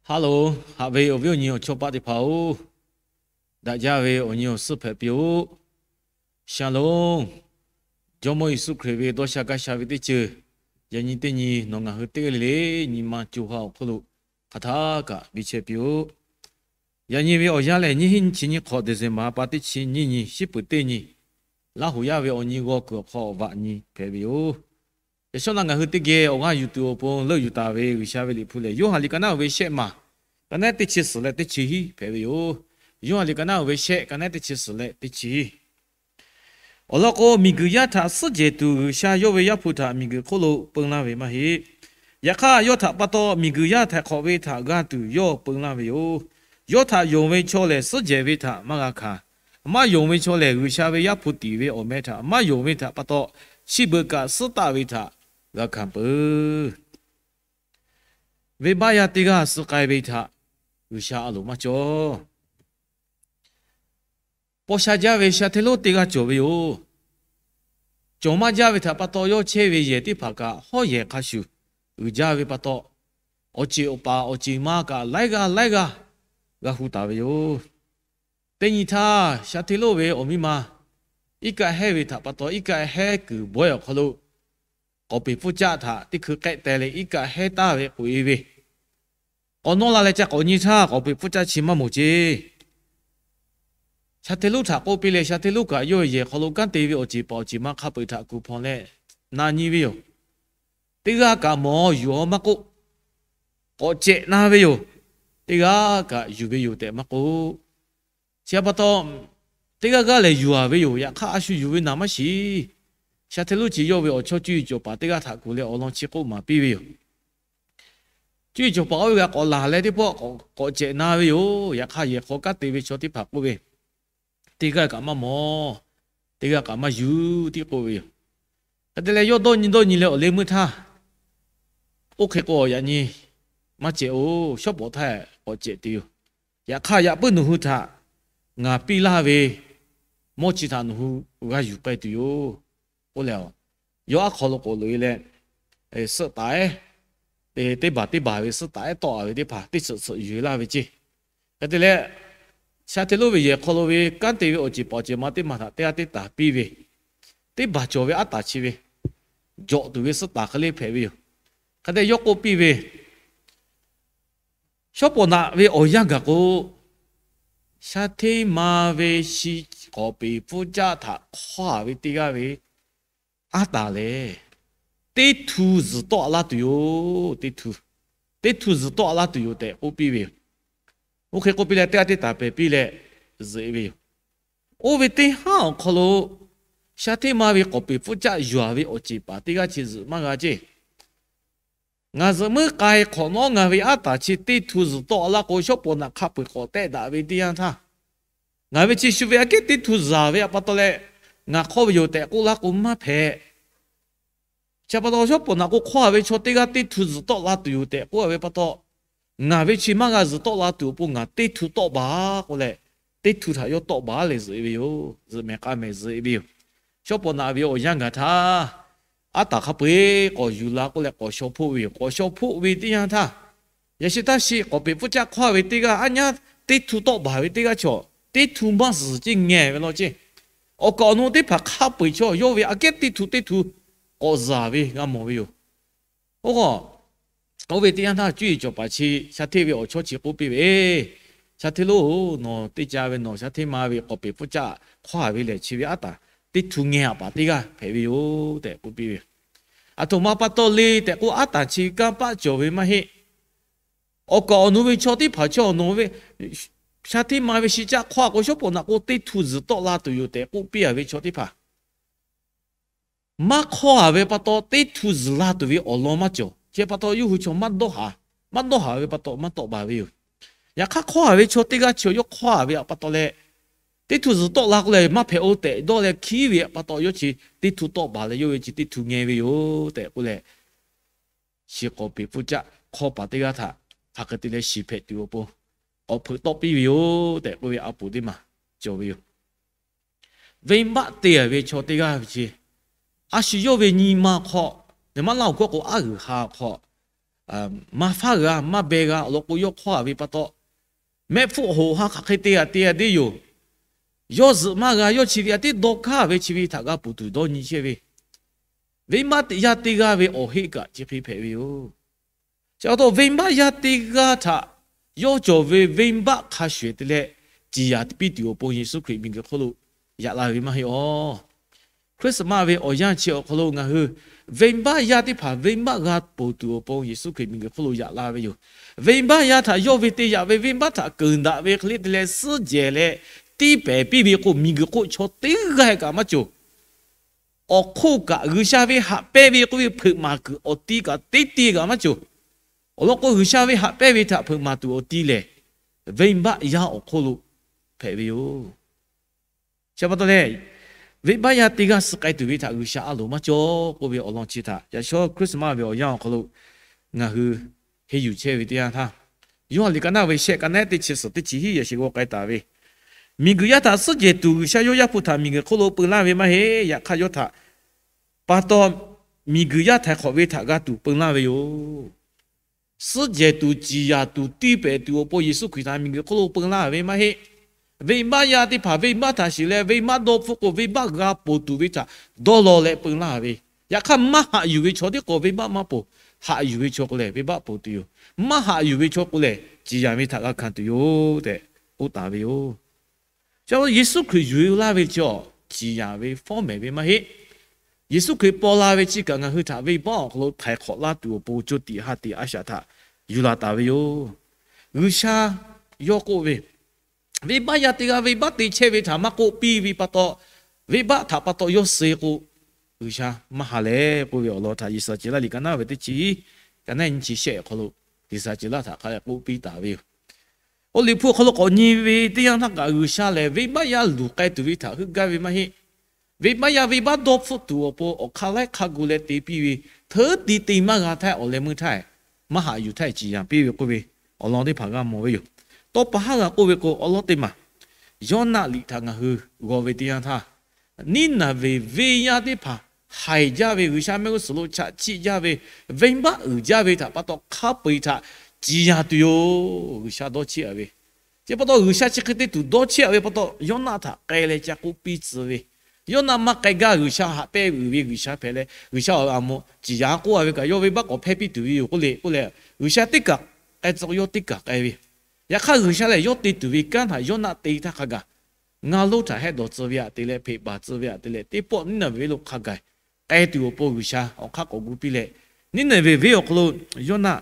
Hello, haꞈ ve awˬ viˉ awˬ nyi awˬ chawˇ paˆ teˇ hpaˍ-oˬ, daꞈ jaˇ ve awˬ nyi awˬ suhˉ hpehꞈ piˇ-oˆ. Shalom. Jawˇmawˇ Yeˍsuˆ Hkriꞈ ve dawˇ sha gaˇ sha ve teˇ ceuˬ, yaꞈ nyi teˇ nyi nawˬ ngaˬ hui teˇ g'aˇ le le nyi ma co ha awˬ hk'oˆ lo hk'aˬ htaˇ kaꞈ biˇ chehˇ piˇ-oˆ. Yaꞈ nyi ve awˬ yanˇ lehˬ, nyi hiˆ nyi chi nyi hk'awꞈ December ha pa teˇ chi nyiˇ nyi, shiˉ peuˍ teˇ nyi, Laˇ huˍ yaˇ ve awˬ nyi g'aw kuiˬ awˬ hk'aw awˬ vaꞈ nyi hpehꞈ ve yoˬ. Yaꞈ shawˉ naˆ ngaˬ hui teˇ geh awˬ g'aˇ yuˬ tuˬ awˬ pon leuˆ yuˬ taˍ ve G'uiˬsha ve liꞈ hpu lehˬ, Yoˇhanˬ liꞈ ka naˉ uiˍ ve shehˆ maˬ, ka naˉ teˇ chi suhˍ leh teˇ chi hiˆ hpehꞈ ve yoˬ. Yoˇhanˬ liꞈ ka naˉ uiˍ ve shehˆ, ka naˉ teˇ chi suhˍ leh teˇ chi hiˆ. Awˬ lawn k'o, miˬguiˬ yaˇ htaꞈ suhˉ jehˬ tuˬ G'uiˬsha yawˇ ve Yaˇ hpu htaꞈ miˬguiˬ hk'oˆ lo peun laˇ ve maˇ heˆ. Yaꞈ hk'aˇ, yawˇ htaꞈ pa taw miˬguiˬ yaˇ htaiˍ hk'awꞈ ve htaꞈ g'a tuˬ yawˇ peun laˇ ve yoˬ. Yawˇ htaꞈ yonˍ ve chaw lehˬ, suhˉ jehˬ ve htaꞈ maˇ g'a hkanˍ. Maˇ yonˍ ve chaw lehˬ, G'uiˬsha ve Yaˇ hpu tiˍ ve awˬ meh htaꞈ maˇ yonˍ ve htaꞈ pa taw, chi beuꞈ kaꞈ suhˉ taˆ ve htaꞈ g'a hkanˍ peuˬ. Venˇbaˆ yaˇ teˇ g'aˇ suh k'ai ve htaꞈ G'uiˬsha a loˍ maˇ cawˬ. Paw sha jaˇ ve sha hteˇ lonˉ teˇ g'aˇ cawˬ ve yoˬ. Cawˬ maˇ jaˇ ve htaꞈ pa taw, yawˇ chehˇ ve yehˬ teˇ hpaˍ kaꞈ hawˉ yehˬ hk'a shuˍ uiˍ jaˇ ve pa taw, awˬ ceˬ awˬ paˍ awˬ ceˬ ma kaꞈ laiˉ g'aˇ laiˉ g'aˇ g'a hu taˍ ve yoˬ. Teˇ nyi htaˇ, sha hteˇ lonˉ ve awˬ miˇ ma iˉ kaˆ hehˉ ve htaꞈ pa taw, iˉ kaˆ hehˉ kuiˬ bawehˇ awˬ hk'aw lo k'awˍ peˍ pfuhˇ caˆ htaꞈ teˇ hkui k'ehˆ teh leh iˉ kaˆ hehˉ taˍ ve k'oꞈ e ve, k'awꞈ nawˇ la leh ca k'awꞈ nyi htaˇ, k'awˍ peˍ pfuhˇ caˆ chi maˇ mawˬ ceˇ. Sha hteˇ lonˉ htaꞈ k'oˆ piˇ leh, sha hteˇ lonˉ kaꞈ yawˇ ve yehˬ hk'aw lo kanˉ te ve awˬ ceˬ paˍ awˬ ceˬ ma hk'a peu-eˬ htaꞈ kuˬ hpawnˬ leh na nyi ve yoˬ. Teˇ g'aˇ kaꞈ mawˬ yuˬ-aw maˇ k'oˆ, k'awꞈ cehꞈ na ve yoˬ. Teˇ g'aˇ kaꞈ yuˬ ve yoˬ tehꞈ maˇ k'oˆ. Chi pa taw, teˇ g'aˇ g'aˇ lehˬ yuˬ-a ve yoˬ. Yaꞈ hk'aˇ, a shu yuˬ ve naˍ maˇ shiˍ. Sha hteˇ lonˉ chi yawˇ ve awˬ chawˇ cuˇ yiˍ cawˬ paˍ teˇ g'aˇ htaꞈ kuˬ leh awˬ lawn chi k'oˆ maˍ piˇ ve yoˬ. Cuˇ yiˍ cawˬ paˍ oˇ ve g'a k'awꞈ laˬ leh teˇ pawˆ k'awꞈ cehꞈ na ve yoˬ. Yaꞈ hk'aˇ, yehˬ hk'aw kanˉ te ve chaw teˇ hpaˍ k'oˆ ve, teˇ g'aˇ kaꞈ maˇ mawˬ, teˇ g'aˇ kaꞈ maˇ yuˬ tiˉ k'oˆ ve yoˬ. Hk'e te leh, yawˇ dawˇ nyi dawˇ nyi leh awˬ leh meuˇ htaˇ, oˇ hk'e k'o, yaꞈ nyi maˇ cehꞈ-oˬ, shawˉ pawˍ htaˇ k'awꞈ cehꞈ tuˬ yoˬ. Yaꞈ hk'aˇ, yaꞈ puiˉ nawˬ hui htaꞈ ngaˬ piˇ laˇ ve mawˇ chi htaꞈ nawˬ hui g'a yuˬ k'ai tuˬ yoˬ k'oˆ leh, yawˇ aˉ hk'aw lo k'oꞈ loꞈ-e leh, suhˆ taˍ-ehˉ, teˇ baˬ teˇ baˬ ve suhˆ taˍ-ehˉ tawˆ-a ve teˇ hpaˍ teˇ tsuhꞈ tsuhꞈ yuˬ-e laˇ ve ceˇ. Hk'e te leh, sha hteˇ lonˉ ve yehˬ hk'aw lo ve kanˉ te ve awˬ ceˬ paˍ awˬ ceˬ ma teˇ maˬ htaꞈ teˇ g'aˇ teˇ taˍ piˇ ve, teˇ baˬ cawˬ ve aˉ taˍ chi ve jawꞈ tuˬ ve suhˆ taˍ hk'e le hpehꞈ ve yoˬ. Hk'e te yawˇ k'oˆ piˇ ve, shawˉ pawˍ naꞈ ve awˬ yanˇ gaˬ k'o, sha hteˇ ma ve shi k'awˍ peˍ pfuhˇ caˆ htaꞈ hk'awˇ-a ve teˇ g'aˇ ve aˉ taˍ lehˬ, teˇ htu zuhˬ tawˆ-a laˇ tuˬ yoˬ. Teˇ htu, teˇ htu zuhˬ tawˆ-a laˇ tuˬ yoˬ tehꞈ k'oˆ piˇ ve yoˬ. Oˇ hk'e k'oˆ piˇ leh, teˇ g'aˇ teˇ taˍ pehˍ piˇ leh zuhꞈ-e ve yoˬ. Oˇ ve teˇ haˉ awˬ hk'aw lo, sha hteˇ ma ve k'awˍ peˍ pfuhˇ caˆ yuˬ-a ve awˬ ceˬ paˍ teˇ g'aˇ chi zuhꞈ maˇ g'a ceˇ. Ngaˬ zuhꞈ muiˉ k'ai hk'awꞈ nawˉ, ngaˬ ve aˉ taˍ chi teˇ htu zuhˬ tawˆ-a laˇ k'o, shawˉ pawˍ naꞈ hk'a peu-eˬ k'awꞈ tehˆ daꞈ ve teˇ yanˇ htaˇ, ngaˬ ve chi shu ve aꞈ kehˉ teˇ htu zuhˬ-a ve pa taw leh, ngaˬ hk'awˇ ve yoˬ tehꞈ k'oˆ laˇ k'o maˇ hpehꞈ. Chi pa taw, shawˉ pawˍ naꞈ k'o hk'awˇ-a ve chaw teˇ g'aˇ teˇ htu zuhˬ tawˆ la tuˬ yoˬ tehꞈ k'oˆ-a ve pa taw, ngaˬ ve chi maˇ g'a zuhˬ tawˆ la tuˬ awˬ pon ngaˬ teˇ htu tawˆ baˬ k'oˆ leh, teˇ htu htaꞈ yawˇ tawˆ baˬ leh zuhꞈ-e ve yoˬ. Zuhꞈ mehˍ k'a mehˍ zuhꞈ-e ve yoˬ. Shawˉ pawˍ naꞈ ve awˬ yanˇ gaˬ htaˇ, aˉ taˍ hk'a peu-eˬ k'awꞈ yuˬ la k'oˆ leh k'awꞈ shaw hpoˆ ve yoˬ. K'awꞈ shaw hpoˆ ve teˇ yanˇ htaˇ, yaꞈ shi taˇ shi k'awˍ peˍ pfuhˇ caˆ hk'awˇ ve teˇ g'aˇ aˉ nyaˇ teˇ htu tawˆ baˬ ve teˇ g'aˇ chaw, teˇ htu maˇ zuhˬ ceˇ ngeh ve law ceˇ. Awˬ kaˍ awˬ nu teˇ hpaˍ hk'a peu-eˬ chaw yawˇ ve aꞈ kehˉ teˇ htu teˇ htu k'awꞈ zuhˬ ve g'a mawˬ ve yoˬ. Oˇ k'o, oˇ ve teˇ yanˇ htaˇ cuˇ yiˍ cawˬ paˍ chi sha hteˇ ve awˬ chawˇ chi k'oˆ piˇ ve, Sha hteˇ lonˉ-oˬ, nawˬ teˇ ca ve nawˬ sha hteˇ ma ve k'awˍ peˍ pfuhˇ caˆ hk'awˇ-a ve lehˬ, chi ve aˉ taˍ teˇ htu ngeh-a paˍ teˇ g'aˇ hpehꞈ ve yoˬ tehꞈ k'oˆ piˇ ve yoˬ. Aˬ htoꞈ ma pa taw le tehꞈ k'o, aˉ taˍ chi kanˇ paˆ cawˬ ve maˇ heˆ. Awˬ kaˍ awˬ nu ve chaw teˇ hpaˍ chaw awˬ nu ve sha hteˇ ma ve shi caˆ hk'awˇ-a k'o, shawˉ pawˍ naꞈ k'o teˇ htu zuhˬ tawˆ la tuˬ yoˬ tehꞈ k'oˆ piˇ-a ve chaw teˇ hpaˍ maˇ hk'awˇ-a ve pa taw, teˇ htu zuhˬ la tuˬ ve awˬ lawn maˇ cawˬ. Chi pa taw, yawˇ hui chaw maˇ dawˇ haˍ. Maˇ dawˇ haˍ ve pa taw, maˇ tawˆ baˬ ve yoˬ. Yaꞈ hk'aˇ, hk'awˇ-a ve chaw teˇ g'aˇ chi yawˇ hk'awˇ-a ve pa taw leh, teˇ htu zuhˬ tawˆ la k'o lehˬ, maˇ hpehꞈ-oˬ tehꞈ dawˇ leh hkiˉ ve pa taw, yawˇ chi teˇ htu tawˆ baˬ leh, yawˇ ve chi teˇ htu ngeh ve yoˬ tehꞈ k'oˆ leh, shi k'awˍ peˍ pfuhˇ caˆ hk'awˇ paˍ teˇ g'aˇ htaꞈ hk'aˬ hk'e te leh shiˍ hpehꞈ tuˬ awˬ pon k'awꞈ hpeuꞈ tawˆ piˇ ve yoˬ tehꞈ k'oˆ ve a poˍ teˇ maˬ cawˬ ve yoˬ. Venˇbaˆ te-a ve chaw teˇ g'aˇ ve chi, a shu yawˇ ve nyi ma hk'aw, nyi ma laˇ awˬ hkawˇ k'o, aˉ g'uiˬ ha hk'aw, maˇ faˉ g'a maˇ beh g'a awˬ lawn k'o, yawˇ hk'awˇ a ve pa taw, mehˆ hpfuhˆ hoꞈ ha hk'aˬ hk'e te a te a teˇ yoˬ. Yawˇ zuhꞈ maˇ g'a, yawˇ chi ve a teˇ dawˇ kaˇ ve chi ve htaꞈ g'a ponˬ tuˬ dawˇ nyi chehˇ ve, venˇbaˆ yaˇ teˇ g'aˇ ve awˬ heˆ kaꞈ chi hk'e hpehꞈ ve yoˬ. Chi pa taw, venˇbaˆ yaˇ teˇ g'aˇ htaꞈ yawˇ cawˬ ve venˇbaˆ hk'a shuˍ te leh ciˍ yanˍ piˇ tuˬ awˬ pon Yeˍsuˆ Hkriꞈ miˬguiˬ hk'oˆ lo yaꞈ la ve maˇ heˆ awˬ. Christmas ve awˬ yanˇ chi awˬ hk'aw lo ngaˬ hui venˇbaˆ yaˇ teˇ hpaˍ venˇbaˆ g'a ponˬ tuˬ awˬ pon Yeˍsuˆ Hkriꞈ miˬguiˬ hk'oˆ lo yaꞈ la ve yoˬ. Venˇbaˆ yaˇ htaꞈ yawˇ ve te yaꞈ ve venˇbaˆ htaꞈ keunˍ daꞈ ve hk'e le te leh suhˉ jehˬ leh tiˇ pehˍ piˇ ve k'o, miˬguiˬ hk'oˆ chaw teˇ g'aˇ kaꞈ maˇ cawˬ. Awˬ hk'oˆ kaꞈ G'uiˬsha ve haꞈ pehnˇ ve k'oˆ ve hpeuꞈ maˍ kuiˬ awˬ ti kaꞈ teˇ ti kaꞈ maˇ cawˬ. Awˬ lawn k'o, G'uiˬsha ve haꞈ pehnˇ ve htaꞈ hpeuꞈ maˍ tuˬ awˬ ti lehˬ, venˇbaˆ yaˇ awˬ hk'oˆ lo hpehꞈ ve yoˬ. Chi pa taw leh, venˇbaˆ yaˇ teˇ g'aˇ suh k'ai tuˬ ve htaꞈ G'uiˬsha a loˍ maˇ cawˬ k'oˆ ve awˬ lawn chi htaꞈ yaꞈ shawˉ Christmas ve awˬ yanˇ awˬ hk'aw lo ngaˬ hui henˇ yuˬ chehˇ ve teˇ yanˇ htaˇ, Yoˇhanˬ liꞈ ka naˆ ve shehˆ, ka naˆ teˇ chi suhˍ teˇ chi hiˉ yaꞈ sheˍ g'aw k'ai taˍ ve, miˬguiˬ yaˇ htaꞈ suhˉ jehˬ tuˬ G'uiˬsha yawˇ Yaˇ hpu htaꞈ miˬguiˬ hk'oˆ lo peu laˇ ve maˇ heˆ. Yaꞈ hk'aˇ, yawˇ htaꞈ pa taw miˬguiˬ yaˇ htaiˍ hk'awꞈ ve htaꞈ g'a tuˬ peu laˇ ve yoˬ. Suhˉ jehˬ tuˬ, ciˍ yanˍ tuˬ, tiˇ pehˍ tuˬ awˬ pon Yeˍsuˆ Hkriꞈ htaꞈ miˬguiˬ hk'oˆ lo peu laˇ ve maˇ heˆ. Venˇbaˆ yaˇ teˇ hpaˍ venˇbaˆ htaꞈ shiˍ leh, venˇbaˆ dawˇ hpfuhˆ k'o, venˇbaˆ g'a ponˬ tuˬ ve htaꞈ dawˇ law leh peu laˇ ve. Yaꞈ hk'aˇ, maˇ haꞈ yuˬ ve chaw tiˉ k'o venˇbaˆ maˇ ponˬ. Haꞈ yuˬ ve chaw k'o lehˬ, venˇbaˆ ponˬ tuˬ yoˬ. Maˇ haꞈ yuˬ ve chaw k'o lehˬ, ciˍ yanˍ ve htaꞈ g'a hkanˍ tuˬ yoˬ tehꞈ k'oˆ taˍ ve yoˬ. Chi Yeˍsuˆ Hkriꞈ yuˬ laˇ ve chaw ciˍ yanˍ ve fawˉ mehˍ ve maˇ heˆ. Yeˍsuˆ Hkriꞈ paw la ve chi kaꞈ ngaˬ hui htaꞈ venˇbaˆ awˬ hk'aw lo htaiˍ hk'awꞈ laˇ tuˬ awˬ pon co tiꞈ ha tiꞈ a shaꞈ htaꞈ yuˬ laˬ taˍ ve yoˬ. G'uiˬsha yawˇ k'oˆ ve, venˇbaˆ yaˇ teˇ g'aˇ venˇbaˆ te chehˇ ve htaꞈ maˇ k'oˆ piˇ ve pa taw, venˇbaˆ htaꞈ pa taw yawˇ suh k'o, G'uiˬsha maˇ ha lehˬ k'oˆ ve awˬ lawn htaꞈ Yeˍsaˍceˍlaˆ liꞈ ka naˆ ve teˇ chi hiˉ, ka naˆ nyiˇ chi shehˆ awˬ hk'aw lo Yeˍsaˍceˍlaˆ htaꞈ hk'a leh k'oˆ piˇ taˍ ve yoˬ. Oˇ liꞈ hpu awˬ hk'aw lo k'awꞈ nyi ve teˇ yanˇ htaˇ kaꞈ, G'uiˬsha lehˬ venˇbaˆ yaˇ luˬ k'ai tuˬ ve htaꞈ heuˆ gaˇ ve maˇ heˆ. Venˇbaˆ yaˇ venˇbaˆ dawˇ hpfuhˆ tuˬ awˬ pon awˬ hk'aˇ laiˉ hk'a gu leh te piˇ ve, hteˉ ti te maˇ g'a htaˇ awˬ leh meuˇ htaˇ, maˇ haꞈ yuˬ htaˇ ciˍ yanˍ piˇ ve k'oˆ ve awˬ lawn teˇ hpaˍ g'a mawˬ ve yoˬ. Tawˇ pa haˉ g'a k'oˆ ve k'o, awˬ lawn teˇ maˬ Yoˇnaˆ liꞈ htaꞈ ngaˬ hui g'aw ve teˇ yanˇ htaˇ, Niˇnaˍveˍ venˇ yaˇ teˇ hpaˍ haiˬ jaˇ ve, G'uiˬsha mehˆ g'uˇ suhˍ lo chaꞈ chiˆ jaˇ ve, venˇbaˆ uiˍ jaˇ ve htaꞈ pa taw hk'a peu-eˬ htaꞈ ciˍ yanˍ tuˬ yoˬ. G'uiˬsha dawˇ cheˆ-a ve, chi pa taw G'uiˬsha chi hk'e te tuˬ dawˇ cheˆ-a ve pa taw, Yoˇnaˆ htaꞈ k'ai leh ca k'oˆ piˇ tcuh ve, Yoˇnaˆ maˇ k'ai gaˇ. G'uiˬsha haꞈ pehnˇ uiˍ ve G'uiˬsha hpehꞈ leh, G'uiˬsha a moˍ ciˍ yanˍ k'oˆ-a ve kaꞈ, yawˇ venˇbaˆ k'awꞈ hpehˇ piˇ tuˬ ve yoˬ k'oˆ le k'oˆ leh, G'uiˬsha teˇ kaˬ k'ai tcuh k'o, yawˇ teˇ kaˬ k'ai ve. Yaꞈ hk'aˇ, G'uiˬsha lehˬ yawˇ te tuˬ ve kanˉ htaꞈ Yoˇnaˆ te htaˇ hk'a gaˬ, ngaˇ lonˉ htaꞈ hehˆ dawˬ tcuh ve aꞈ te leh, hpeꞈ baˬ tcuh ve aꞈ te leh, teˇ pawˆ Niˇnaˍveˍ venˇ lo hk'a gaˬ k'ai tuˬ awˬ pon G'uiˬsha awˬ hk'aˇ k'awꞈ gu piˇ leh, Niˇnaˍveˍ venˇ awˬ hk'aw lo Yoˇnaˆ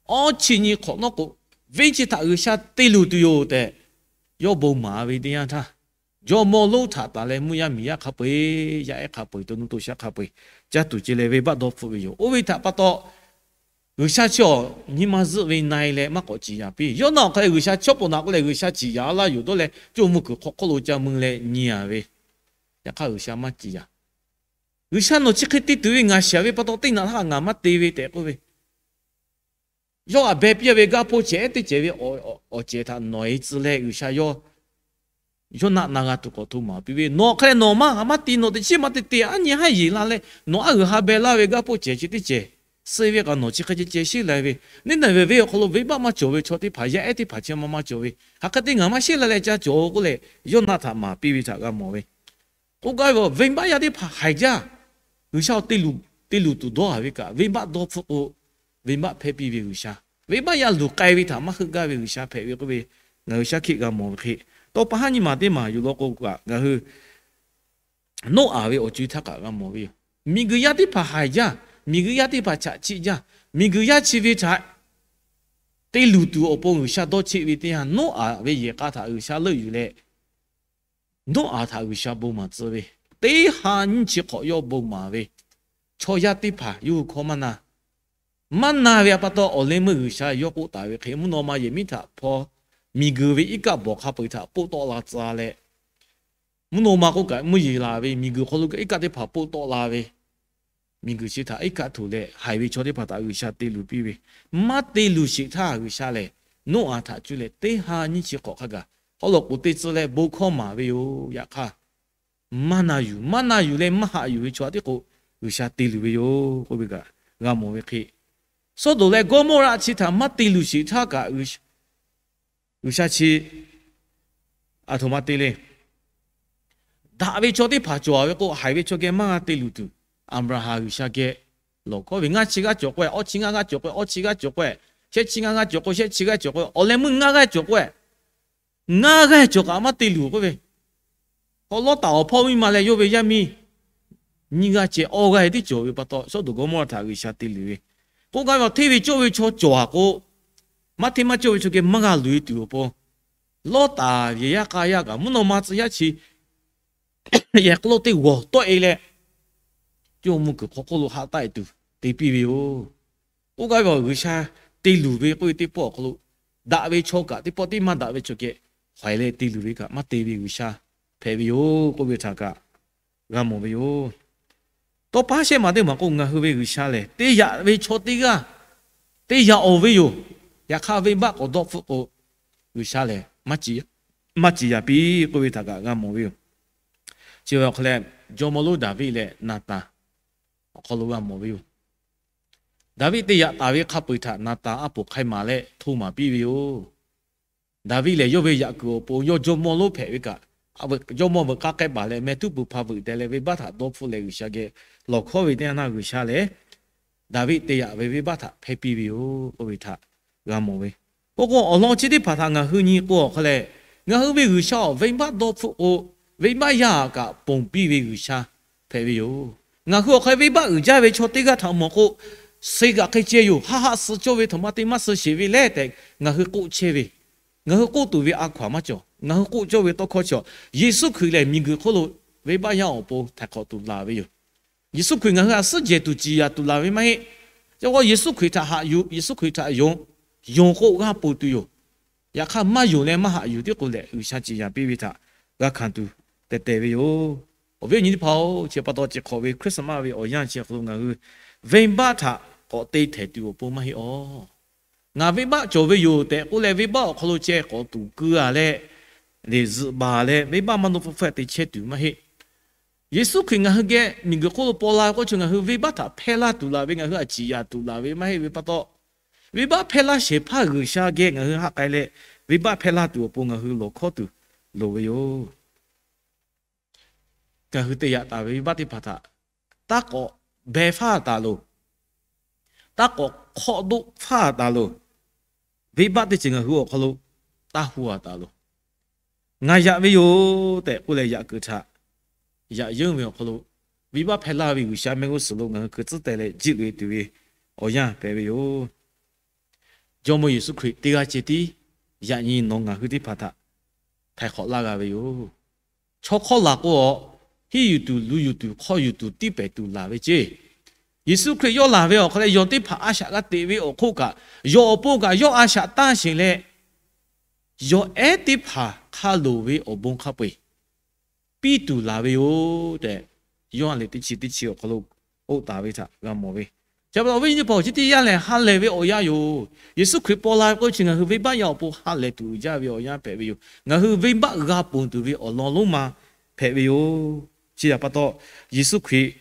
awˇ chi nyi hk'awꞈ nawˉ k'o, venˇ chi htaꞈ G'uiˬsha te luˬ tuˬ yoˬ tehꞈ yawˇ bon maˍ ve teˇ yanˇ htaˇ, jawˇmawˇ lonˉ htaꞈ tanˬ leh mvuhˇ yaˇ miˬ yaˇ hk'a peu-eˬ, yaˇ ehˉ hk'a peu-eˬ, to nuˇ to shaˉ hk'a peu-eˬ, caˇ tuˬ ce leh venˇbaˆ dawˇ hpfuhˆ ve yoˬ. Oˇ ve htaꞈ pa taw, G'uiˬsha chi awˬ nyi ma zuhˆ ve na-e leh maˇ k'awꞈ ciˍ yanˍ piˇ. Yoˇnaˆ awˬ hk'aw leh G'uiˬsha chawˇ paw naꞈ k'oˆ leh G'uiˬsha ciˍ yanˍ laˇ yoˬ dawˇ leh, coˇ mvuh kuiˬ hk'aw hk'oˆ lo ca mui leh nyi-a ve. Yaꞈ hk'aˇ, G'uiˬsha maˇ ciˍ yanˍ. G'uiˬsha nawˬ chi hk'e te tuˬ ve ngaˬ shiˍ ve pa taw, teˇ naꞈ htaˇ ngaˬ maˇ te ve tehꞈ k'oˆ ve, yawˇ aꞈ beh piˇ-a ve gaˇ hpoˇ cehˬ ehˉ teˇ cehˬ ve awˬ cehˬ htaꞈ nawˬ-e tcuh leh G'uiˬsha yawˇ Yoˇnaˆ na g'a tuˬ k'awꞈ hto maˍ piˇ ve, nawˬ hk'e leh nawˬ maˇ maˇ ti, nawˬ teꞈ chiˉ maˇ te te, aˉ nyi haˉ yeˬ la leh nawˬ aˉ g'uiˬ ha beh laˇ ve gaˇ hpoˇ cehˬ chi teˇ cehˬ suh ve kaꞈ nawˬ chi hk'e ceh ceh sheˉ la ve, Niˇnaˍveˍ venˇ awˬ hk'aw lo venˇbaˆ maˇ cawˬ ve chaw teˇ hpaˍ, yaˇ ehˉ teˇ hpaˍ chi ma ma cawˬ ve, hk'aˬ hk'e te ngaˬ maˇ sheˉ la leh ca cawˬ k'oˆ leh, Yoˇnaˆ htaꞈ maˍ piˇ ve htaꞈ g'a mawˬ ve. K'oˆ gaˇ ve, venˇbaˆ yaˇ teˇ hpaˍ haiˬ jaˇ. G'uiˬsha awˬ te luˬ te luˬ tuˬ dawˇ-a ve kaꞈ, venˇbaˆ dawˇ hpfuhˆ k'o, venˇbaˆ hpehˇ piˇ ve G'uiˬsha, venˇbaˆ yaˇ luˬ k'ai ve htaꞈ maˇ heuˆ gaˇ ve G'uiˬsha hpehꞈ ve k'oˆ ve, ngaˬ hui shaˉ hkiˆ g'a mawˬ ve hk'e, tawˇ pa haˉ nyiˇ maˬ teˇ maˬ yuˬ law k'o kaꞈ, ngaˬ hui Noˉaꞈ ve awˬ co-e htaˇ kaꞈ g'a mawˬ ve yoˬ. Miˬguiˬ yaˇ teˇ hpaˍ haiˬ jaˇ. Miˬguiˬ yaˇ teˇ hpaˍ chaꞈ chiˆ jaˇ. Miˬguiˬ yaˇ chi ve htaꞈ te luˬ tuˬ awˬ pon G'uiˬsha dawˇ cheˆ ve teˇ yanˇ, Noˉaꞈ ve yehˬ k'a htaꞈ G'uiˬsha leuˆ yuˬ leh, Noˉaꞈ htaꞈ G'uiˬsha bon maˍ tcuh ve, teˇ ha nyiˇ chi hk'awꞈ yawˇ bon maˍ ve, chaw yaˇ teˇ hpaˍ yawˇ hui hkawˇ maˇ na, maˇ na ve pa taw, awˬ leh meuˇ G'uiˬsha yawˇ k'oˆ taˍ ve hk'e, mvuhˇ naw ma yehˬ miˉ htaꞈ hpaw, miˬguiˬ ve iˉ kaˆ bawˬ hk'a peu-eˬ htaꞈ poˆ tawˆ la tcuh leh, mvuhˇ naw ma k'oˆ kaꞈ mvuhˇ yeˬ laˬ ve, miˬguiˬ hk'aw lo kaꞈ iˉ kaˆ teˇ hpaˍ poˆ tawˆ la ve, miˬguiˬ chi htaꞈ iˉ kaˆ htoꞈ leh haiˬ ve chaw teˇ hpaˍ htaꞈ G'uiˬsha te luˬ piˇ ve, maˇ te luˬ sheˍ htaˇ G'uiˬsha lehˬ, Noˉaꞈ htaꞈ cuˇ leh teˇ ha nyiˇ chi hk'awꞈ hk'a gaˬ haw lawˬ k'oˍ te tcuh leh bon hkawˇ maˍ ve yoˬ. Yaꞈ hk'aˇ, maˇ na yuˬ, maˇ na yuˬ leh maˇ haꞈ yuˬ ve chaw htaꞈ tiˉ k'o, G'uiˬsha te luˬ ve yoˬ k'oˆ ve kaꞈ g'a mawˬ ve hk'e, Sawˉdonˍ leh Gawˇmawˇraꞈ chi htaꞈ maˇ te luˬ sheˍ htaˇ kaꞈ, G'uiˬsha chi aˬ htoꞈ ma te le. Daꞈ ve chaw teˇ hpaˍ cawˬ ve k'o, haiˬ ve chaw geh maˇ g'a te luˬ tuˬ, Aˍbraˍhanˍ G'uiˬsha geh lawˬ hkawˉ ve, ngaˇ chi g'aˇ cawˬ k'oˆ-e, awˇ chi ngaˇ g'aˇ cawˬ k'oˆ-e, awˇ chi g'aˇ cawˬ k'oˆ-e, shehˆ chi ngaˇ g'aˇ cawˬ k'oˆ, shehˆ chi g'aˇ cawˬ k'oˆ-e, awˬ leh meuˇ ngaˇ g'aˇ cawˬ k'oˆ-e, ngaˇ g'aˇ cawˬ kaꞈ maˇ te luˬ k'oˆ ve. K'o Lawˇtaˍ awˬ hpawˇ miˇ ma leh yawˇ ve yaˇ miˇ nyiˇ g'aˇ ceh awˇ g'aˇ tiˉ cawˬ ve pa taw, Sawˉdonˍ Gawˇmawˇraꞈ htaꞈ G'uiˬsha te luˬ ve. K'oˆ gaˇ ve, awˬ hteˇ ve cawˇ ve chaw cawˬ-a k'o, maˇ hteˇ maˇ cawˇ ve chaw geh maˇ g'a luˬ e tuˬ awˬ pon, Lawˇtaˍ yehˬ yaˇ k'a yaˇ kaꞈ mvuhˇ naw ma tcuh yaˇ chi yehˬ hk'aw lo teˇ g'awˬ tawˆ e leh, jawˇmawˇ mvuhˇ kuiˬ hk'aw hk'oˆ lo haꞈ taˆ e tuˬ te piˇ ve yoˬ. K'oˆ gaˇ ve, awˬ G'uiˬsha te luˬ ve k'oˆ ve teˇ pawˆ awˬ hk'aw lo, daꞈ ve chaw kaꞈ teˇ pawˆ tiˉ maˇ daꞈ ve chaw geh haiˬ leh te luˬ ve kaꞈ maˇ te ve G'uiˬsha hpehꞈ ve yoˬ k'oˆ ve htaꞈ kaꞈ g'a mawˬ ve yoˬ. Tawˇ pa shehˆ ma teˇ maˬ k'o, ngaˬ hui ve G'uiˬsha lehˬ, te yaꞈ ve chaw teˇ g'aˇ te yaꞈ-oˬ ve yoˬ. Yaꞈ hk'aˇ, venˇbaˆ k'awꞈ dawˇ hpfuhˆ k'o, G'uiˬsha lehˬ maˇ ciˍ yaꞈ piˇ k'oˆ ve htaꞈ kaꞈ g'a mawˬ ve yoˬ. Chi ve awˬ hk'aw leh, jawˇmawˇ lonˉ Daˍviˆ leh Naˍtanˍ awˬ hk'aw lo g'a mawˬ ve yoˬ. Daˍviˆ te yaꞈ taˍ ve hk'a peu-eˬ htaꞈ Naˍtanˍ aˉ poꞈ hk'ai maˍ leh hto maˍ piˇ ve yoˬ. Daˍviˆ lehˬ, yawˇ ve yaꞈ kuiˬ awˬ pon yawˇ jawˇmawˇ lonˉ hpehꞈ ve kaꞈ, a, jawˇmawˇ veuꞈ k'aˇ k'ehˆ baˬ leh meh htuˉ pui hpa veuꞈ teh leh venˇbaˆ htaꞈ dawˇ hpfuhˆ leh G'uiˬsha geh lawˬ hkawˉ ve teˇ yanˇ naˇ, G'uiˬsha lehˬ Daˍviˆ te yaꞈ ve venˇbaˆ htaꞈ hpehˇ piˇ ve yoˬ k'oˆ ve htaꞈ g'a mawˬ ve. K'oˆ k'o, awˬ lawn chi teˇ hpaˍ htaꞈ ngaˬ hui nyi k'o awˬ hk'aw leh, ngaˬ hui ve G'uiˬsha awˬ venˇbaˆ dawˇ hpfuhˆ k'o, venˇbaˆ yaˇ kaꞈ ponˬ piˇ ve G'uiˬsha hpehꞈ ve yoˬ. Ngaˬ hui awˬ hk'aw venˇbaˆ uiˍ jaˇ ve chaw teˇ g'aˇ htaꞈ mawˬ k'o, suh kaꞈ hk'e ceh yoˬ, haˆ haˆ suh cawˇ ve htaꞈ maˇ te maˇ suh sheˍ ve leh tehꞈ ngaˬ hui k'oˆ chehˇ ve, ngaˬ hui k'oˆ tuˬ ve a hkaw-anˬ maˇ cawˬ. Ngaˬ hui k'oˆ cawˇ ve tawˇ hkawˇ chi, Yeˍsuˆ Hkriꞈ lehˬ miˬguiˬ hk'oˆ lo venˇbaˆ yaˇ awˬ pon htaiˍ hk'awꞈ tuˬ laˬ ve yoˬ. Yeˍsuˆ Hkriꞈ ngaˬ hui htaꞈ suhˉ jehˬ tuˬ ciˍ yaꞈ tuˬ laˬ ve maˇ heˆ. Chi k'o Yeˍsuˆ Hkriꞈ htaꞈ haꞈ yuˬ, Yeˍsuˆ Hkriꞈ htaꞈ yonˍ, yonˍ k'o g'aˇ ponˬ tuˬ yoˬ. Yaꞈ hk'aˇ maˇ yonˍ leh maˇ haꞈ yuˬ tiˉ k'o lehˬ, G'uiˬsha ciˍ yaꞈ piˇ ve htaꞈ g'a hkanˍ tuˬ tehˬ tehˬ ve yoˬ. Awˬ viˉ awˬ nyi teˇ hpaˍ-oˬ, chi pa taw chi hk'awꞈ ve Christmas ve awˬ yanˇ chi hk'aw lo ngaˬ hui venˇbaˆ htaꞈ k'awꞈ te htehˍ tuˬ awˬ pon maˇ heˆ awˬ. Ngaˬ venˇbaˆ cawˬ ve yoˬ tehꞈ k'oˆ leh, venˇbaˆ awˬ hk'aw lo ceh k'awꞈ tuˬ keu-a leh, leˬ zuhꞈ baˬ leh venˇbaˆ maˇ dawˇ hpfuhˆ hpfuhˆ te chehˇ tuˬ maˇ heˆ. Yeˍsuˆ Hkriꞈ ngaˬ hui geh miˬguiˬ hk'oˆ lo paw la ve k'oˆ chi, ngaˬ hui venˇbaˆ htaꞈ hpehˇ laˇ tuˬ laˬ ve, ngaˬ hui htaꞈ ciˍ yaꞈ tuˬ laˬ ve maˇ heˆ ve pa taw, venˇbaˆ hpehˇ laˇ shehˍ hpaˇ G'uiˬsha geh ngaˬ hui haꞈ k'ai leh, venˇbaˆ hpehˇ laˇ tuˬ awˬ pon ngaˬ hui lawˬ hkawˉ tuˬ loˍ ve yoˬ. Ngaˬ hui te yaꞈ taˍ ve venˇbaˆ teˇ hpaˍ htaꞈ taˇ k'awꞈ beh faˇ taˍ loˬ. Taˇ k'awꞈ hk'awˆ doˆ faˇ taˍ loˬ. Venˇbaˆ teˇ ceuˬ ngaˬ hui awˬ hk'aw lo taˇ hu-a taˍ loˬ. Ngaˬ yaꞈ ve yoˬ tehꞈ k'oˆ leh yaꞈ kuiˬ htaꞈ yaꞈ yeunˇ ve awˬ hk'aw lo, venˇbaˆ hpehˇ laˇ ve G'uiˬsha mehˆ g'uˇ suhˍ lo ngaˬ hui hkui tcuhˉ teh leh jiˆ loꞈ-e tuˬ ve awˬ yanˇ hpehꞈ ve yoˬ. Jawˇmawˇ Yeˍsuˆ Hkriꞈ teˇ g'aˇ ceh tiˉ yaꞈ nyi nawˬ ngaˬ hui teˇ hpaˍ htaꞈ htaiˍ hk'awꞈ laˇ g'a ve yoˬ. Chaw hk'awˇ laˬ k'o, a, hiˉ yuˬ tuˬ lu yuˬ tuˬ hk'aw yuˬ tuˬ tiˇ pehˍ tuˬ laˬ ve ceˇ. Yeˍsuˆ Hkriꞈ yawˇ laˬ ve awˬ hk'aw leh yawˬ teˇ hpaˍ a shaꞈ g'a teꞈ ve awˬ hk'oˆ kaꞈ, yawˬ awˬ pon kaꞈ yawˇ a shaꞈ tanˇ sheˍ leh, yawˬ ehˉ teˇ hpaˍ hk'a loˍ ve awˬ bon hk'a peu-eˬ piˇ tuˬ laˬ ve yoˬ tehꞈ, Yoˇhanˬ lehˬ teˇ chi teˇ chi awˬ hk'aw lo k'oˆ taˍ ve htaꞈ g'a mawˬ ve. Chi pa taw awˬ viˉ awˬ nyi teˇ hpaˍ-oˬ, chi teˇ yanˇ lehˬ ha lehˬ ve awˬ yanˇ yoˬ. Yeˍsuˆ Hkriꞈ paw la ve k'oˆ chi ngaˬ hui venˇbaˆ yaˇ awˬ pon ha lehˬ tuˬ uiˍ jaˇ ve awˬ yanˇ hpehꞈ ve yoˬ. Ngaˬ hui venˇbaˆ g'a ponˬ tuˬ ve awˬ lawn lonˉ ma hpehꞈ ve yoˬ. Chi htaꞈ pa taw, Yeˍsuˆ Hkriꞈ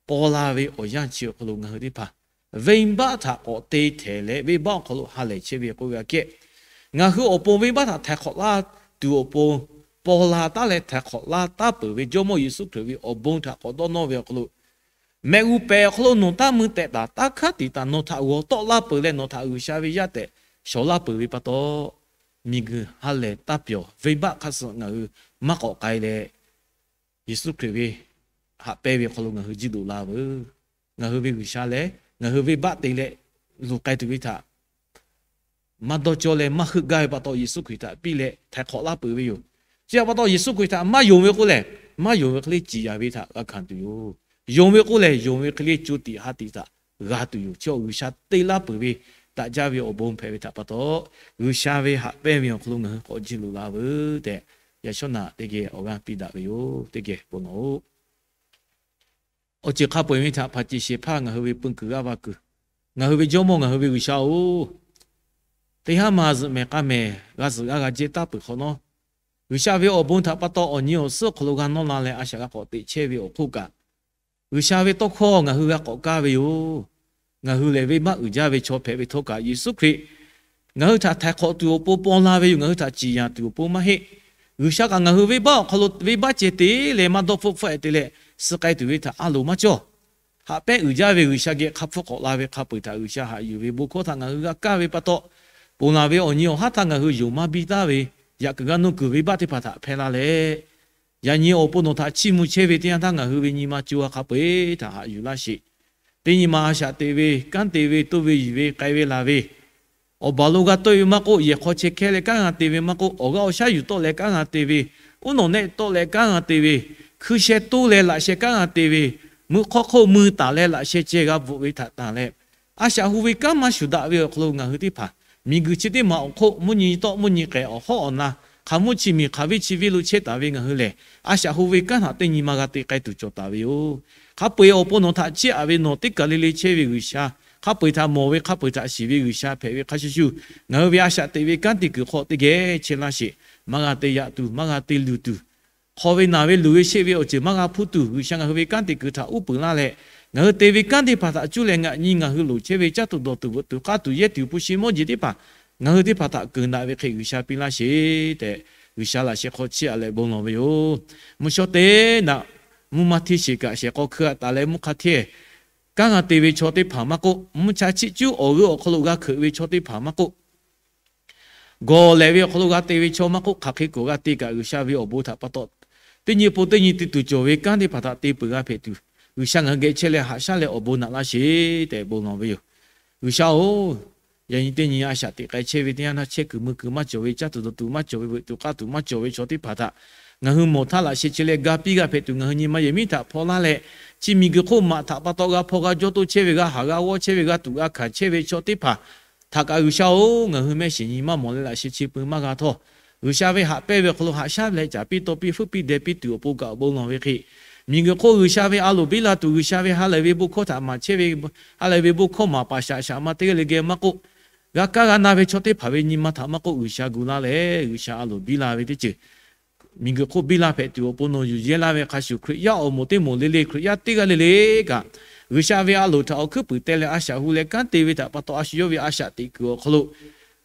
paw la ve awˬ yanˇ chi awˬ hk'aw lo ngaˬ hui teˇ hpaˍ venˇbaˆ htaꞈ k'awꞈ te htehˍ leh, venˇbaˆ awˬ hk'aw lo ha lehˬ chehˇ ve k'oˆ ve aꞈ kehˉ, ngaˬ hui awˬ pon venˇbaˆ htaꞈ htaiˍ hk'awꞈ laˇ tuˬ awˬ pon paw la taˉ leh htaiˍ hk'awꞈ laˇ taˉ peuˬ ve Jawˇmawˇ Yeˍsuˆ Hkriꞈ ve awˬ bon htaꞈ k'awꞈ dawˇ nawˇ ve awˬ hk'aw lo, mehˆ g'uˇ pehˍ awˬ hk'aw lo nawˬ taˇ mui tehꞈ taˍ, taˇ hkanˉ tiˍ taˍ, nawˬ htaꞈ g'awˬ tawˆ laˇ peuˬ leh nawˬ htaꞈ G'uiˬsha ve yaˇ tehꞈ shawˍ laˇ peuˬ ve pa taw, miˬguiˬ ha lehˬ taˇ pyawˬ, venˇbaˆ hk'a suh ngaˬ hui maˇ k'awꞈ k'ai leh, Yeˍsuˆ Hkriꞈ ve haꞈ pehnˇ ve awˬ hk'aw lo ngaˬ hui jiˇ loꞈ la veuˬ. Ngaˬ hui ve G'uiˬsha lehˬ ngaˬ hui venˇbaˆ te leh luˬ k'ai tuˬ ve htaꞈ maˇ dawˇ cawˇ leh maˇ heuˆ gaˇ ve pa taw, Yeˍsuˆ Hkriꞈ htaꞈ piˇ leh htaiˍ hk'awꞈ laˇ peuˬ ve yoˬ. Chi htaꞈ pa taw, Yeˍsuˆ Hkriꞈ htaꞈ maˇ yonˍ ve k'oˆ lehˬ, maˇ yonˍ ve hk'e le ciˍ yaˍ ve htaꞈ g'a hkanˍ tuˬ yoˬ. Yonˍ ve k'oˆ lehˬ, yonˍ ve hk'e le co tiꞈ ha tiꞈ htaꞈ g'a tuˬ yoˬ. Chi awˬ G'uiˬsha te laˇ peuˬ ve daꞈ jaˇ ve awˬ bon hpehꞈ ve htaꞈ pa taw, G'uiˬsha ve haꞈ pehnˇ ve awˬ hk'aw lo ngaˬ hui k'awꞈ jiˇ loꞈ la veuˬ tehꞈ, yaꞈ shawˉ naꞈ teˇ geh awˬ g'aˇ piˇ daꞈ ve yoˬ. Teˇ geh bon nawˬ-oˬ. Awˬ ceuˬ hk'a peu-eˬ ve htaꞈ hpaˍ ceˬ shehˍ hpaˇ ngaˬ hui ve peu kuiˬ g'aˇ va kuiˬ, ngaˬ hui ve Jawˇmawˇ ngaˬ hui ve G'uiˬsha-oˬ, teˇ haˉ ma zuhꞈ mehˍ k'a mehˍ g'a zuhꞈ g'aˇ g'a jehˇ taˉ peuˬ hk'awꞈ nawˉ, G'uiˬsha ve awˬ bon htaꞈ pa taw awˬ nyi awˬ suhˉ awˬ hk'aw lo g'a nawˇ la leh a shaꞈ g'a k'awꞈ teꞈ chehˇ ve awˬ hk'oˆ kaꞈ, G'uiˬsha ve tawˇ hkawˇ ngaˬ hui g'a k'awꞈ kaˇ ve yoˬ. Ngaˬ hui lehˬ, venˇbaˆ uiˍ jaˇ ve chaw hpehꞈ ve htawˇ kaꞈ, Yeˍsuˆ Hkriꞈ ngaˬ hui htaꞈ htaiˍ hk'awꞈ tuˬ awˬ pon paw la ve yoˬ. Ngaˬ hui htaꞈ ciˍ yanˍ tuˬ awˬ pon maˇ heˆ. G'uiˬsha kaꞈ ngaˬ hui venˇbaˆ awˬ hk'aw lo venˇbaˆ ceh te leh maˇ dawˇ hpfuhˆ hpfuhˆ-e te leh suh k'ai tuˬ ve htaꞈ a loˍ maˇ cawˇ. Haꞈ pehˉ uiˍ jaˇ ve G'uiˬsha geh hk'a hpfuhˇ k'awꞈ la ve hk'a peu-eˬ htaꞈ G'uiˬsha haꞈ yuˬ ve bon hkawˇ htaꞈ ngaˬ hui g'a kaˇ ve pa taw, ponˬ laˬ ve awˬ nyi awˬ haˉ htaˇ ngaˬ hui yonˍ maˇ biˇ taˍ ve, yaꞈ kuiˬ g'a nuˇ kuiˬ venˇbaˆ teˇ hpaˍ htaꞈ hpehˇ laˇ leh, yaꞈ nyi awˬ pon nawˬ htaꞈ chiˇ mvuh chehˇ ve teˇ yanˇ htaˇ ngaˬ hui ve nyi ma co ha hk'a peu-eˬ htaꞈ haꞈ yuˬ laˇ sheˍ. Teˇ nyi ma a shaꞈ teꞈ ve, kanˉ te ve, toˇ ve yuˬ ve, k'ai ve laˬ ve, awˬ baˬ lo g'a tawˆ-e ve maˇ k'oˆ, yehˬ hk'aw chehˇ hkehˇ leh kanˉ g'a te ve maˇ k'oˆ, awˬ g'aˇ awˬ shaˉ yuˬ tawˆ leh kanˉ g'a te ve, uˉ nawꞈ nehˆ tawˆ leh kanˉ g'a te ve, hkui sheh toˇ leh laꞈ sheh kanˉ g'a te ve, mui hk'awˇ hk'oˆ mui taˍ leh laꞈ sheh ceh g'a bvuhꞈ ve htaꞈ tanˬ leh, a shaꞈ hu ve kanˉ maˇ shuˍ daꞈ ve awˬ hk'aw lo ngaˬ hui teˇ hpaˍ miˬguiˬ chi teˇ maˬ awˬ hk'oˆ mvuhˇ nyi tawˆ mvuhˇ nyi k'ehˬ awˬ hawˉ awˬ na hk'aˬ mvuhˇ chi miˬ hk'aˬ viˇ chi viˇ lo chehˇ taˍ ve ngaˬ hui lehˬ, a shaꞈ hu ve kanˉ htaꞈ teˇ nyi ma g'a te k'ai tuˬ cawˬ taˍ ve yoˬ. Hk'a peu-eˬ awˬ pon nawˬ htaꞈ chiˇ aꞈ ve nawˬ teˇ kaˬ le le chehˇ ve G'uiˬsha, hk'a peu-eˬ htaꞈ mawˬ ve, hk'a peu-eˬ htaꞈ shiˍ ve G'uiˬsha hpehꞈ ve hk'a shuˍ shuˍ, ngaˬ hui ve a shaꞈ teꞈ ve kanˉ te kuiˬ hk'aw teˇ geh chehˇ laˇ sheˍ. Maˇ g'a te yaꞈ tuˬ, maˇ g'a te luˬ tuˬ, hk'aw ve naˬ ve luˬ ve sheˆ ve awˬ ceuˬ maˇ g'a hpuˇ tuˬ, G'uiˬsha ngaˬ hui ve kanˉ te kuiˬ htaꞈ uˉ peunˍ laˇ leh, ngaˬ hui te ve kanˉ teˇ hpaˍ htaꞈ cuˇ leh ngaˬ nyi ngaˬ hui loˍ chehˇ ve caˇ tuˬ dawˬ tuˬ veuꞈ tuˬ k'aˇ tuˬ yehˇ tuˬ hpu shi mawˇ jeˬ teˇ hpaˍ ngaˬ hui teˇ hpaˍ htaꞈ keunˍ daꞈ ve hk'e G'uiˬsha piˇ laˇ sheˍ tehꞈ, G'uiˬsha laꞈ sheh hk'aw chiˇ aꞈ leh bon lawˬ ve yoˬ. Mvuhˇ shawˉ teˇ naꞈ mvuhˇ maˇ hteˇ sheˍ kaꞈ shehˍ k'aw hkui-a taˍ leh mvuhˇ hk'a hteˇ, kanˉ g'a te ve chaw teˇ hpaˍ maˇ k'oˆ, mvuhˇ cha chiˆ cuˉ awˬ g'euˆ awˬ hk'aw lo g'a hkeuꞈ ve chaw teˇ hpaˍ maˇ k'oˆ, gawˬ lehˬ ve awˬ hk'aw lo g'a te ve chaw maˇ k'oˆ, hk'aˬ hk'e k'oˍ g'a te kaꞈ G'uiˬsha ve awˬ bon htaꞈ pa taw, teˇ nyi pon teˇ nyi te tuˬ cawˬ ve kanˉ teˇ hpaˍ htaꞈ te peuˬ g'a hpehꞈ tuˬ, G'uiˬsha ngaˬ hui geh chehˇ leh haꞈ shaˉ leh awˬ bon naꞈ laˇ sheˍ tehꞈ bon lawˬ ve yoˬ. G'uiˬsha-oˬ, yaꞈ nyi teˇ nyi a shaꞈ teꞈ k'ai chehˇ ve teˇ yanˇ htaˇ chehˇ kuiˬ mui kuiˬ maˇ cawˬ ve, caˇ tuˬ dawˬ tuˬ maˇ cawˬ ve, veuꞈ tuˬ k'aˇ tuˬ maˇ cawˬ ve chaw teˇ hpaˍ htaꞈ ngaˬ hui mawˬ htaˇ laꞈ sheh chi leh ga piˇ g'a hpehꞈ tuˬ, ngaˬ hui nyi ma yehˬ miˉ htaꞈ hpaw laˇ leh, chi miˬguiˬ hk'oˆ maꞈ htaꞈ pa taw g'a hpaw g'a jawˇ toˇ chehˇ ve, g'a haˍ g'a g'awˇ chehˇ ve, g'a tuꞈ g'a hkanˍ chehˇ ve chaw teˇ hpaˍ htaꞈ kaꞈ G'uiˬsha-oˬ, ngaˬ hui mehˆ shiˍ nyi maˇ mawˬ leh laꞈ sheh chi pui maˇ g'a htawˇ, G'uiˬsha ve haꞈ pehnˇ ve awˬ hk'aw lo haꞈ shaˉ leh caˍ piˇ taw piˇ hpfuhˆ piˇ deh piˇ tuˬ awˬ pon kaꞈ bon lawˬ ve hk'e, miˬguiˬ hk'oˆ G'uiˬsha ve a loˍ biˇ la tuˬ, G'uiˬsha ve ha lehˬ ve bon hkawˇ htaꞈ maˍ chehˇ ve, ha lehˬ ve bon hkawˇ maˍ paˍ shaꞈ shaꞈ ma teˇ g'aˇ le geh maˇ k'oˆ, g'a kaˇ g'a na ve chaw teˇ hpaˍ ve nyi ma htaꞈ maˇ k'oˆ, G'uiˬsha gu laˇ leh G'uiˬsha a loˍ biˇ la ve teˇ ceuˬ miˬguiˬ hk'oˆ biˇ la hpehꞈ tuˬ awˬ pon nawˬ yuˬ yehˇ laˇ ve hk'a shuˍ, Hkriꞈ yaˇ awˬ moˍ teˇ moˍ le le, Hkriꞈ yaˇ teˇ g'aˇ le le kaꞈ, G'uiˬsha ve a loˍ htaꞈ awˬ hkuiˉ puiˍ teh leh a shaꞈ hu leh kanˉ te ve htaꞈ pa taw a shu yawˇ ve a shaꞈ teꞈ kuiˬ awˬ hk'aw lo,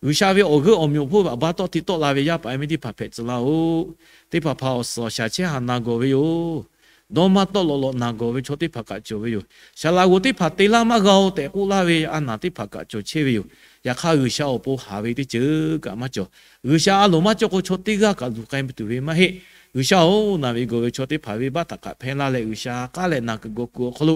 G'uiˬsha ve awˬ g'euˆ awˬ meh awˬ hponˇ ve a baˇ tawˆ te tawˆ la ve yaˇ paˍ yaˇ miˇ teˇ hpaˍ hpehꞈ tcuh laˇ-oˬ. Teˇ hpaˍ hpaˍ awˬ suhˍ awˬ shaˍ chehˇ haˍ na gawˬ ve yoˬ. Dawˇ maˇ tawˆ lawꞈ lawꞈ na gawˬ ve chaw teˇ hpaˍ kaꞈ cawˬ ve yoˬ. Saˍ laꞈ g'oˍ teˇ hpaˍ te laˇ maˇ g'a-oˬ tehꞈ k'oˆ laˇ ve a naˍ teˇ hpaˍ kaꞈ cawˬ chehˇ ve yoˬ. Yaꞈ hk'aˇ, G'uiˬsha awˬ pon haˍ ve teˇ ceuˬ kaꞈ maˇ cawˬ. G'uiˬsha a loˍ maˇ cawˇ k'o, chaw teˇ g'aˇ kaꞈ luˬ k'ai tuˬ ve maˇ heˆ. G'uiˬsha-oˬ, naˬ ve gawˬ ve chaw teˇ hpaˍ venˇbaˆ htaꞈ kaꞈ hpehˇ laˇ leh, G'uiˬsha k'aˉ leh naˬ kuiˬ gawˬ kuiˬ awˬ hk'aw lo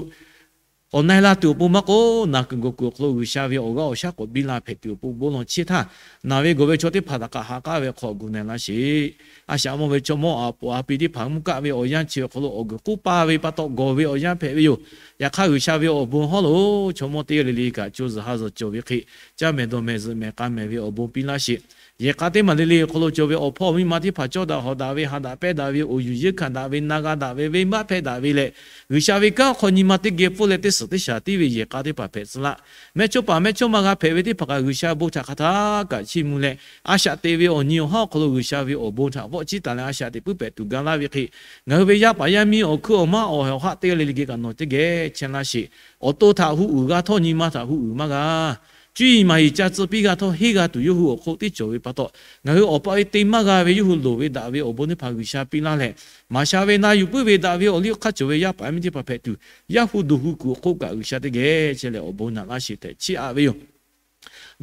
awˬ na-e la tuˬ awˬ pon maˇ k'oˆ, naˬ kuiˬ gawˬ kuiˬ awˬ hk'aw lo G'uiˬsha ve awˬ g'aˇ awˬ shaˉ k'awꞈ biˇ la hpehꞈ tuˬ awˬ pon bon lawˬ chehˇ htaˇ, naˬ ve gawˬ ve chaw teˇ hpaˍ htaꞈ kaꞈ ha k'aˉ ve hk'aw gu na-e laˇ sheˍ. A shaꞈ mawˇ ve chaw mawˇ aꞈ poꞈ a pi teˇ hpaˍ mvuhˇ kaˆ ve awˬ yanˇ chi awˬ hk'aw lo awˬ guiˬ k'oˆ paˇ ve pa taw gawˬ ve awˬ yanˇ hpehꞈ ve yoˬ. Yaꞈ hk'aˇ, G'uiˬsha ve awˬ bon hawˉ lo chaw mawˇ teˇ g'aˇ le le kaꞈ co zuhˬ ha zuhˬ cawˬ ve hk'e, caˇ mehˍ dawˬ mehˍ zuhꞈ mehˍ k'a mehˍ ve awˬ bon piˇ laˇ sheˍ. Yehˬ k'a teˇ maˬ le le awˬ hk'aw lo cawˬ ve awˬ hpawˇ miˇ ma teˇ hpaˍ cawˇ daꞈ hawˍ daꞈ ve, ha daꞈ pehˇ daꞈ ve, awˬ yuˬ yeunˇ hkanˍ daꞈ ve, na g'a daꞈ ve, venˇbaˆ hpehˇ daꞈ ve leh, G'uiˬsha ve kanˉ awˬ hk'aw nyi ma teˇ geh pfuhˇ leh teˇ suhˍ teˇ shaˍ tiˉ ve yehˬ k'a teˇ hpaˍ hpehꞈ tcuh laˇ. Mehˇchawˇpaˍ mehˇchawˇma g'a hpehꞈ ve teˇ hpaˍ kaꞈ G'uiˬsha bon htaꞈ hk'a htaˇ kaꞈ chiˇ mvuh leh, a shaꞈ te ve awˬ nyi awˬ haˉ awˬ hk'aw lo G'uiˬsha ve awˬ bon htaꞈ vawˆ ciˇ taˍ leh a shaꞈ teꞈ puiˉ pehꞈ tuˬ ga laˇ ve hk'e, ngaˬ hui ve yaˇ paˍ yaˇ miˇ awˬ hkuiˉ awˬ maˉ awˬ hehˍ awˬ haˆ teˇ g'aˇ le le geh kaꞈ nawˬ teˇ geh chehˇ laˇ sheˍ. Awˬ to htaꞈ hu uiˍ g'a htawˇ, nyi ma htaꞈ hu uiˍ maˇ g'a. Cuˇ yiˍ maˍ yiˍ ca tcuh piˇ g'a htawˇ, henˇ g'a tuˬ yawˇ hui awˬ hk'oˆ tiˉ cawˬ ve pa taw, ngaˬ hui awˬ pa ve te maˇ g'a ve yawˇ hui loˍ ve daꞈ ve awˬ bon teˇ hpaˍ G'uiˬsha piˇ laˇ leh, maˍ sha ve na yuˬ puiˉ ve daꞈ ve awˬ liˇ hk'aˇ cawˬ ve yaˇ paˍ yaˇ miˇ teˇ hpaˍ hpehꞈ tuˬ, yaˇ hu doˬ hu kuiˬ awˬ hk'oˆ kaꞈ G'uiˬsha teˇ geh chehˇ leh awˬ bon naꞈ laˇ sheˍ tehꞈ chiˇ aꞈ ve yoˬ.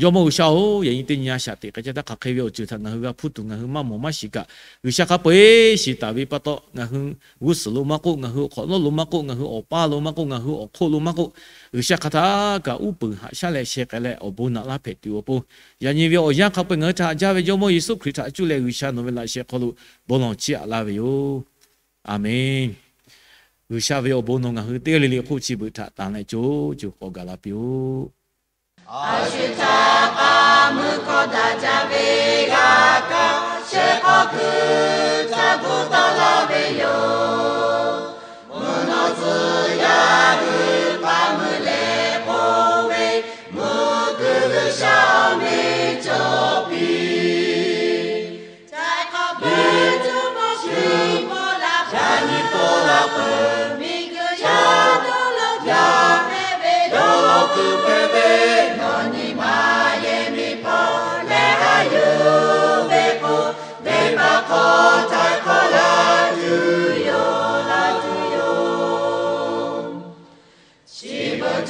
Jawˇmawˇ G'uiˬsha-oˬ, yaꞈ nyi teˇ nyi a shaꞈ teꞈ k'ai caˇ htaˇ hk'aˬ hk'e ve awˬ ceuˬ htaꞈ ngaˬ hui g'a hpuˇ tuˬ ngaˬ hui maˇ mawˬ maˇ shiˍ kaꞈ, G'uiˬsha hk'a peu-eˬ shiˍ taˍ ve pa taw, ngaˬ hui g'uˇ suhˍ lo maˇ k'oˆ, ngaˬ hui awˬ hk'awꞈ nawˉ lo maˇ k'oˆ, ngaˬ hui awˬ paˇ lo maˇ k'oˆ, ngaˬ hui awˬ hk'oˆ lo maˇ k'oˆ, G'uiˬsha hk'a htaˇ kaꞈ uˉ peunˍ haꞈ shaˉ leh sheh k'ai leh awˬ bon naꞈ laˇ hpehꞈ tuˬ awˬ pon, yaꞈ nyi ve awˬ yanˇ hk'a peu-eˬ ngaˬ hui htaꞈ haꞈ jaˇ ve Jawˇmawˇ Yeˍsuˆ Hkriꞈ htaꞈ cuˇ leh G'uiˬsha nawˬ ve laꞈ sheh hk'aw lo bon lawˬ chiˇ aꞈ laˇ ve yoˬ. Aˬmenˍ. G'uiˬsha ve awˬ bon nawˬ ngaˬ hui teˇ g'aˇ le le hk'oˆ chi beuꞈ htaꞈ tanˍ leh co co k'awꞈ gaˬ la piˇ-oˆ. A shu htaꞈ k'aˉ mui hkawˇ daꞈ jaˇ ve g'a kaˇ shehˍ hk'aw kuiˬ ca bvuhꞈ tawˆ la ve yoˬ. Mvuhˇ naw tcuh yaˇ hui k'aˉ mui leh k'oˆ ve, mvuhˇ kuiˬ G'uiˬsha awˬ meh cawˬ piˇ. Ca hk'aw peuˬ tuˬ maˇ shuˍ maw la, ca nyi tawˆ la peuˬ miˬguiˬ yaˇ dawˇ law jaˇ hpehꞈ ve yoˬ.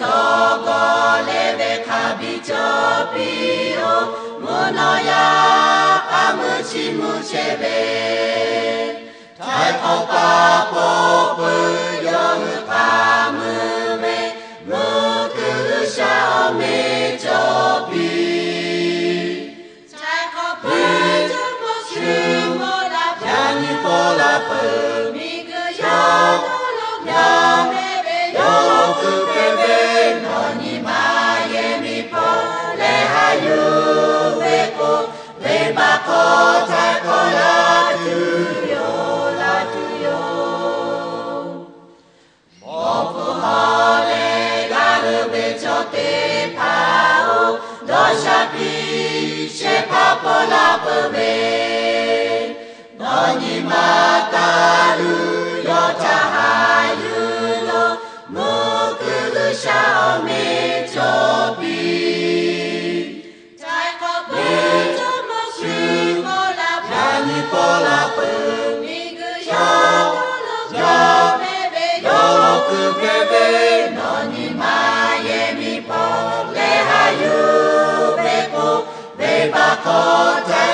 Awˬ g'awˬ leh ve hk'a biˇ cawˬ piˇ-oˬ. Mvuhˇ naw yaˇ k'a meuˇ chiˇ mvuh chehˇ ve, htaiˍ hk'awꞈ pa paw peuˬ yawˇ hui k'a meuˇ ve, mvuhˇ kuiˬ G'uiˬsha awˬ meh cawˬ piˇ. Htaiˍ hk'awꞈ peuˬ, jawˇmawˇ shu mawˇ la, yaꞈ nyi paw la peuˬ, miˬguiˬ yaˇ dawˇ law yaˇ meh ve, yawˇ hkui hpehꞈ ve, nawˬ nyi ma yehˬ miˬ hpawˇ leh haꞈ yuˬ ve k'o, venˇbaˆ hk'aw htaiˍ hk'awꞈ la tuˬ yoˬ, la tuˬ yoˬ. Awˬ hpfuhˇ hawˉ leh g'a leuˬ ve chaw teˇ hpaˍ-oˬ, dawˇ sha piˇ shehˍ hpaˇ paw la peuˬ ve, nawˬ nyi ma taˇ luˬ, yawˇ htaꞈ haꞈ yuˬ loˬ, mvuhˇ kuiˬ G'uiˬsha awˬ meh cawˬ piˇ. Htaiˍ hk'awꞈ peuˬ, jawˇmawˇ shu mawˇ la, yaꞈ nyi paw la peuˬ, miˬguiˬ yaˇ dawˇ law yaˇ meh ve, yawˇ hkui hpehꞈ ve, nawˬ nyi ma yehˬ miˬ hpawˇ leh haꞈ yuˬ ve k'o, venˇbaˆ hk'aw htaiˍ